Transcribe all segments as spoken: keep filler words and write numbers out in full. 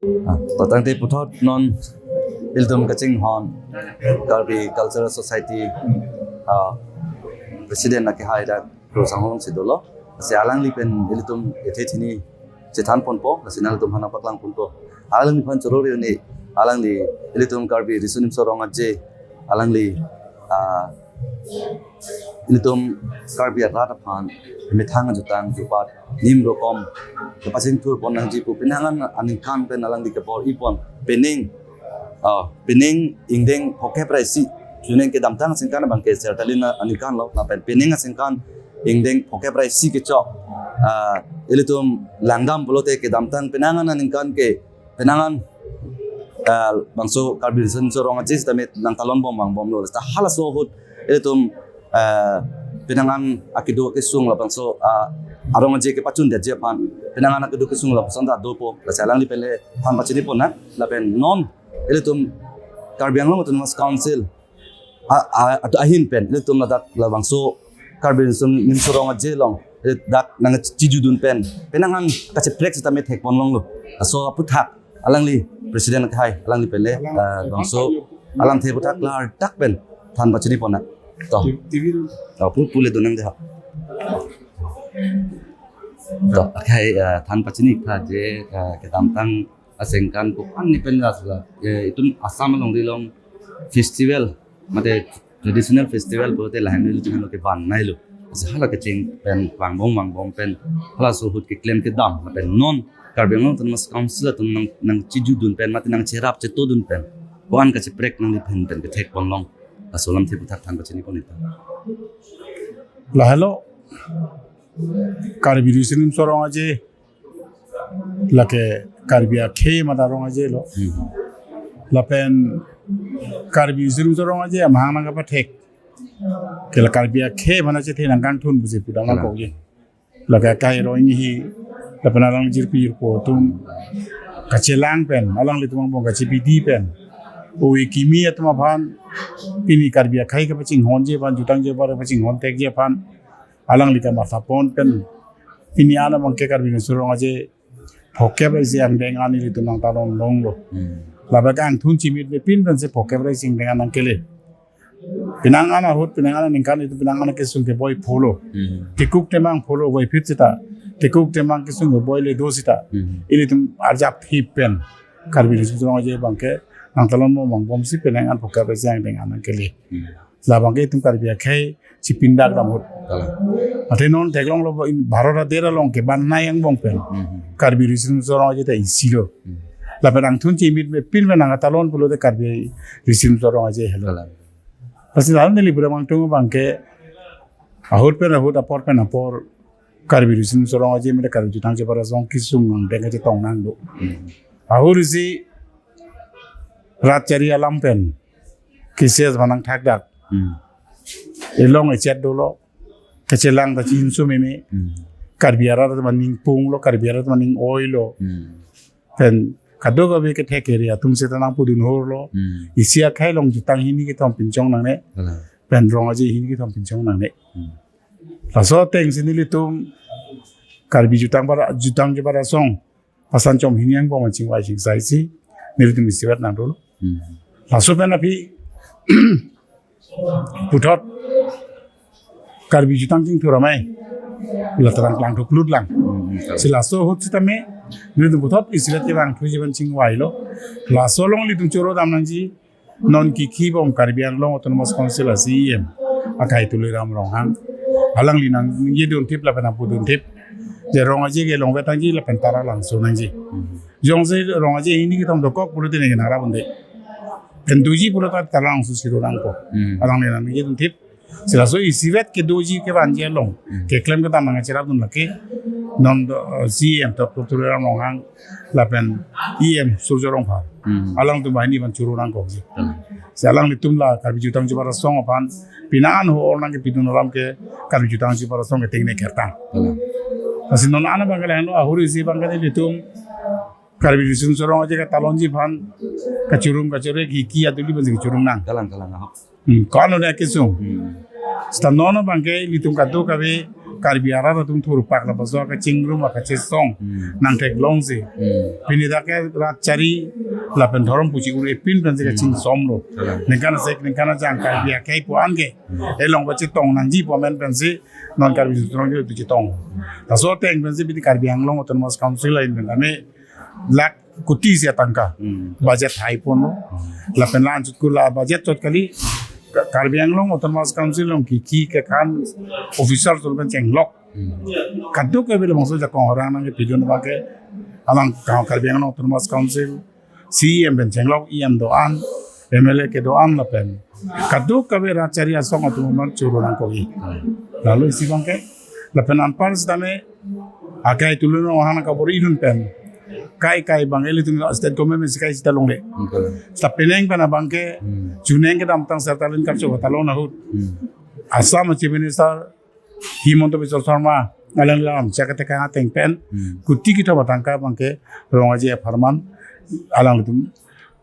Ah, to tangte puthot non ilitum kachinghon Karbi Cultural Society, ah, President akehai dak Kro Sanghong si dolo. Lasi alangli pen ilitum ethe thini chethan ponpo, lasi nanglitum aphan nangpaklang ponpo. Alangliphan choro ri ni, alangli ilitum Karbi Riso Nimso Rong Aje, alangli, ah, ilitum Karbi arat aphan methang ajutang jupat nim rokom kepachingthur pon nangji pu penang an aningkan pen alangli kebor-i pon, pining, ah, pining ingdeng phokep ra isi, pining kedamtang aningkan abangke sertalin aningkan lo, lapen pining aningkan ingdeng phokep ra isi kechok, ah, ilitum langdam pulote kedamtang penang an aningkan ke penang an, ah, bangso Karbi Riso Nimso Rong Aje sitame nangtalon bom vangbom lo. Lasi halaso ahut ilitum, ah, penang an akedo akesung labangso, ah, arong aje kepachun detji aphan penang an akedo akesung lapuson ta dopo. Lasi alangli pen le than pachini pon nang, lapen non ilitum Karbi Anglong Autonomous Council a, a, ahin pen ilitum ladak labangso Karbi Riso Nimso Rong Aje along, eh, dak nangchijudun pen penang an kacheprek sitame thek pon longlo. Laso aphuthak alangli President akehai, alangli pen le, eh, bangso alamthe aphuthak klardak pen than pachini pon nang. To. Ti-, T V room. To, pu, pule dun nang dei ha. To, akehai, eh, than pachini tha je, eh, kedamtang aningkan ko-an ni pen lasla, eh, itum Assam along dilong festival, mate traditional festival pulote lahai neli chinglo ke van nailo. Lasi hala kecheng pen vangbom vangbom pen halaso ahut keklem kedam pen non Karbi Anglong Autonomous Council atum nang, nangchijudun pen mate nangcherap chetodun pen ko-an kacheprek nangliphan pen kethek pon long, laso alamthe aphuthak than pachini pon nang. Lahelo Karbi Riso Nimso Rong Aje, lake Karbi akhei mate arong aje lo. Hmm. Lapen Karbi Riso Nimso Rong Aje amahang nangkapathek ke la Karbi akhei mane chethe nangkangthun pusi pudam nangkok ye. Lake akai roi ni hi, lapen alang jirpi jirpo atum kachelang pen, alanglitum angbong kachepidi pen, ove kimi atum aphan pini Karbi akhei kepachinghonji aphan, jutang jebar pachinghon thekji aphan alangli kamatha pon pen pini an abangke Karbi Riso Rong Aje phokep ra isi angdeng an ilitum nangtalon longlo. Hmm. Labang angthun chimit me pin pensi phokep ra isi angdeng an nangkele. Penang an ahut, penang an aningkan ilitum penang an kesung keboi pholo. Hmm. Tekuk temang pholo boi phit sita. Tekuk temang kesung keboi le do sita. Hmm. Ilitum arjap hip pen Karbi Riso Rong Aje abangke nangtalon bom vangbom si penang an phokep ra isi angdeng an nangkele. Hmm. Labangke itum Karbi akhei chipindak dam ahut. Kalang. Athe non theklonglo bo in Bharat adet along ke ban nai angbong pen. Hmm. Karbi Riso Nimso Rong Aje ta isi lo. Hmm. Lapen angthun chimit me pin me nangtalon pulote Karbi Riso Nimso Rong Aje helo. Kalang. Lasi lalu neli pura mangtung abangke ahut pen ahut apor pen apor Karbi Riso Nimso Rong Aje mate Karbi Jutang Jebar Asong kesung angdeng kachetong nanglo. Hmm. Ahut isi rat chari alam pen keses manang thakdak. Hmm. Elong echet dolo. Kachelang ta chinsu meme. Hmm. Karbi arat ta maning pung lo, Karbi arat ta maning oi lo. Hmm. Pen kadokave kethek kere atum seta nangpudun hor lo. Hmm. Isi akhei along jutang hini kethom pinchong nangne. Kalang. Pen rong aje hini kethom pinchong nangne. Hmm. Laso ateng si nelitum Karbi Jutang Jebar, Jutang Jebar Asong pasan chom hini angbong chingvai chingsai si nelitum isivet nangdolo. Hmm. Laso pen aphi puthot Karbi Jutang Chingthur Amei la terang klangthuk lut lang. Hmm. Si laso ahut sitame nelitum puthot isivet kevang thuji pen chingvailo. Laso along ilitum choro dam nangji non kiki bom Karbi Anglong Autonomous Council a C E M akai Tuliram Ronghang. Alangli nangkeduntip lapen nangpuduntip. Je rong aje ke longvet nangji lapen tara langso nangji. Hmm. Jongsi rong aje hini kethom dokok pulote neke nangrap un-e. Pen doji pulote tara langso si ro nangpo. Hmm. Alangli nangkeduntip. Si laso isivet kedoji kevanji along. Hmm. Keklem kedam nangcherapdun lake. Non do, eh, C E M Doctor Tuliram Ronghang lapen E M Surjya Rongphar. Hmm. Alangtum banghini aphan choro nangkokji. Hmm. Si alanglitum la Karbi Jutang Jebar Asong aphan penang an ho-or nangkepidun alam ke Karbi Jutang Jebar Asong ke tengne kertang. Kalang. Lasi non an abang ke lahenlo ahut isi abang ke nelitum Karbi Riso Nimso Rong Aje katalonji aphan kachirum kachirek hiki aduli pensi kachirum nang. Kalang, kalang, ahok. Hmm, ko-an lo ne kesung. Hmm. Seta non abang ke ilitum kadokave Karbi arat atum thurpak lapuson kachingrum akachesong Hmm. nangtheklongsi. Hmm. Pini dak ke rat chari lapen dhorom pusi ure pin pensi Hmm. kachingsom lo. Kalang. Ningkan asek ningkan ajang Karbi akhei pu-an ke. Hmm. Elong pachetong nangji pu amen pensi non Karbi Riso Nimso Rong Aje tu chetong. Laso ateng pensi pini Karbi Anglong Autonomous Council lain pen kami lakh koti isi atangka Hmm. budget hai ponlo. Hmm. Lapen la-anchot ke la budget chot kali Ka-, Karbi Anglong Autonomous Council along kiki kekan officer atum pen chenglok. Hmm. Kadokave labangso jakong horang nangkepidun abangke alang ka-, Karbi Anglong Autonomous Council C E M pen chenglok, E M do-an, M L A ke do-an lapen kadokave rat chari asong atum amat choro nangkokji. Hmm. Lalo isi abangke lapen anpar sitame akai tulun ohana kabor idun pen kai kai abang ilitum state government si kai sita longle. Betul. Sita penang pen abangke Hmm. chuneng kedamtang serta lin kapcho talon ahut. Hmm. Assam Chief Minister Himanta Biswa Sarma alangli lam chakate kang ateng pen Hmm. koti kethom atangka abangke Rong Aje apharman alanglitum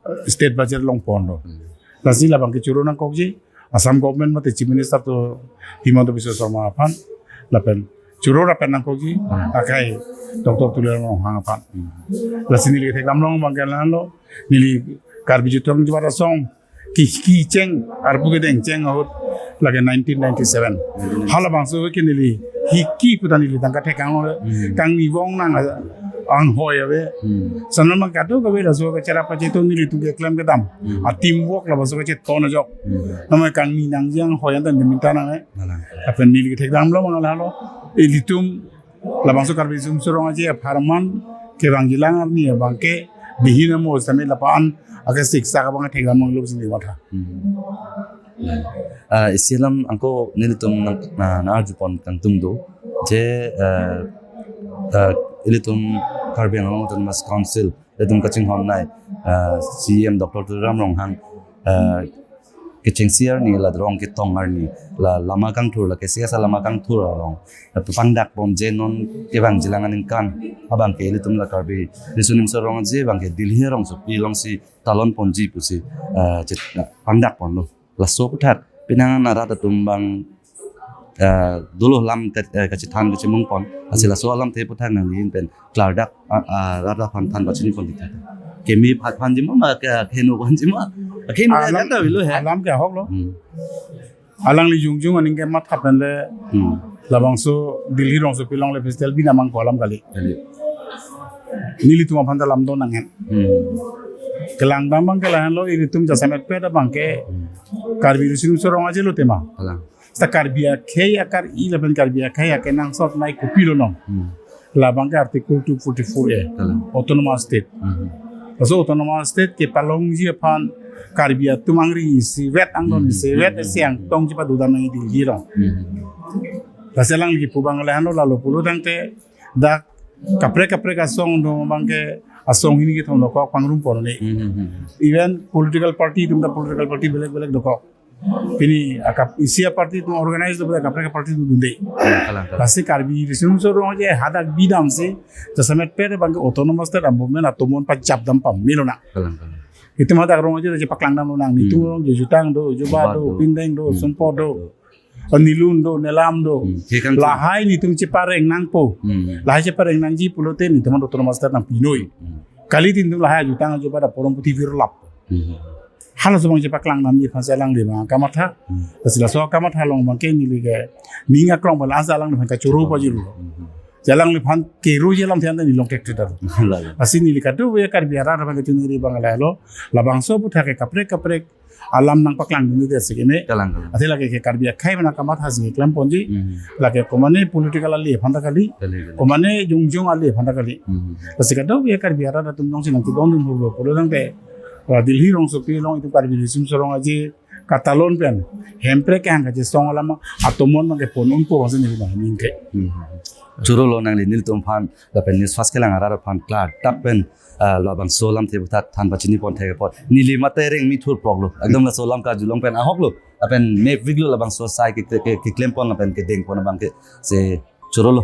eh, state budget along ponlo. Hmm. Lasi labangke choro nangkokji Assam government mate Chief Minister to Himanta Biswa Sarma aphan lapen choro lapen nangkokji Hmm. akai Doctor Tuliram Ronghang aphan. Hmm. Lasi neli theklong abangke la-anlo, neli Karbi Jutong Jubat Asong ki, kecheng arpu kedeng cheng ahut lake nineteen ninety-seven. Halabangso ke neli hiki puta neli tangka thekang lo. Hmm. Kangni vong nang anghoi ave. Hmm. Sanam kadokave laso kachera pacheto nelitum keklem kedam. Hmm. A teamwork labangso kacheton ajok. Hmm. Nama kangni nangji anghoi anta diminta nang eh. Malang. Lapen neli kethekdamlo abang lalo. Ilitum labangso Karbi Riso Nimso Rong Aje apharman kevangjilang arni abangke bihin amo sitame lapu-an ake siksa abang thekdam nanglo pusi neli matha. Hmm. Ah, isi alam angko nelitum nang, na, na-arjupon kangtung do. Je, eh, eh, ilitum Karbi Anglong Autonomous Council, ilitum kachinghon nai, eh, C E M Doctor Tuliram Ronghang, eh, kechengsi arni la rong ketong arni la lama kangthur la kesi asa lama kangthur along. Eh, pangdak pon je non kevangjilang aningkan abangke ilitum la Karbi Riso Nimso Rong Aje abangke Delhi arongsopi alongsi talon ponji pusi, eh, chet-, pangdak ponlo. Laso aputhak penang arat atum abang, eh, dolo lam te-, eh, kachethan kachemung pon. Lasi laso alamthe aputhak nangli pen klardak, ah, ah, rat aphan than pachini pon dikha. Keme phat phanji ma, ma ke heno phanji ma. Ke heno Alam, kata bilo he. Alam ke ahoklo. Hmm. Alangli jongjong aning kematha pen le Hmm. labangso Delhi arongsopi along le festival bina mangko alam kali. Kali. Nelitum aphan ta lam do nanghen. Hmm. Kelangdam abangke la-anlo, ilitum jasemet pet abangke Hmm. Karbi Riso Nimso Rong Aje lo tema. Kalang. Sita Karbi akhei akar-i lapen Karbi akhei akenangsot nai kopilo non. Hmm. Labangke Article two forty-four A. Kalang. Autonomous State. Hmm. Laso Autonomous State kepalongji aphan Karbi atum angri isivet angdon Hmm. isivet Hmm. isi angtong chepadodam nangji Delhi along. Hmm. Lasi alangli kipu abang la-anlo, lalo pulo tangte dak kaprek kaprek asong do abangke asong hini kethom dokok pangrum pon ne. Hmm, hmm, hmm. Even political party atum ta political party belek belek dokok. Pini akap isi aparty atum organize do kaprek party atum dunde. Kalang, kalang. Lasi Karbi Riso Nimso Rong Aje hadak bidamsi jasemet pet abangke Autonomous State a-movement atomon pajapdam pamelo na. Kalang, kalang. Itum hadak Rong Aje chepaklangdam lonang. Hmm. Netum Rong Aje Jutang do, Juba Juba do, do. Pindeng do, Hmm. Sumpo do. Nilun do, Nelam do. Hmm. Hekang tu. Lahai netum chepareng nangpo. Hmm. Lahai chepareng nangji pulote netum Autonomous State nangpinoi. Hmm. Kali tin netum lahai ajutang ajo pada porom puthi virlap. Hmm. Halaso abang chepaklangdamji aphansi alangli abang kamatha. Hmm. Lasi laso kamatha along abangke neli ke ning aklong bala asa alangliphan kachoro pajirlo. Hmm. Alangliphan keroji alam thian neli longthek thek daro. Lalo. Lasi neli kadokave Karbi arat abang kachiningri abang lalo. Labangso aputhak ke kaprek kaprek alam nangpaklangdunde si keme. Kalang, kalang. Athe lake ke Karbi akhei mena kamatha si klem ponji. Hmm. Lake komane political ale aphan ta kali. Kali, kali. Komane jongjong ale aphan ta kali. Hmm. Lasi kadokave Karbi arat atum jongsi nangkedondun hurlo pulo tangte, la Delhi arongsopi along itum Karbi Riso Nimso Rong Aje katalon pen hemprek kehang kachesong alam atomon abangke pon unpo abangsi neli abang ningke. Hmm. Choro lo nangli nelitum aphan lapen news fast kelang arat aphan klardak pen, ah, labangso alamthe aputhak than pachini pon thek apot. Neli mate reng mi thurprok lo. Ekdom laso alam karjulong pen ahok lo. Lapen mepvik lo labangso asai ke, ke, ke, keklem pon lapen kedeng pon abangke si choro lo.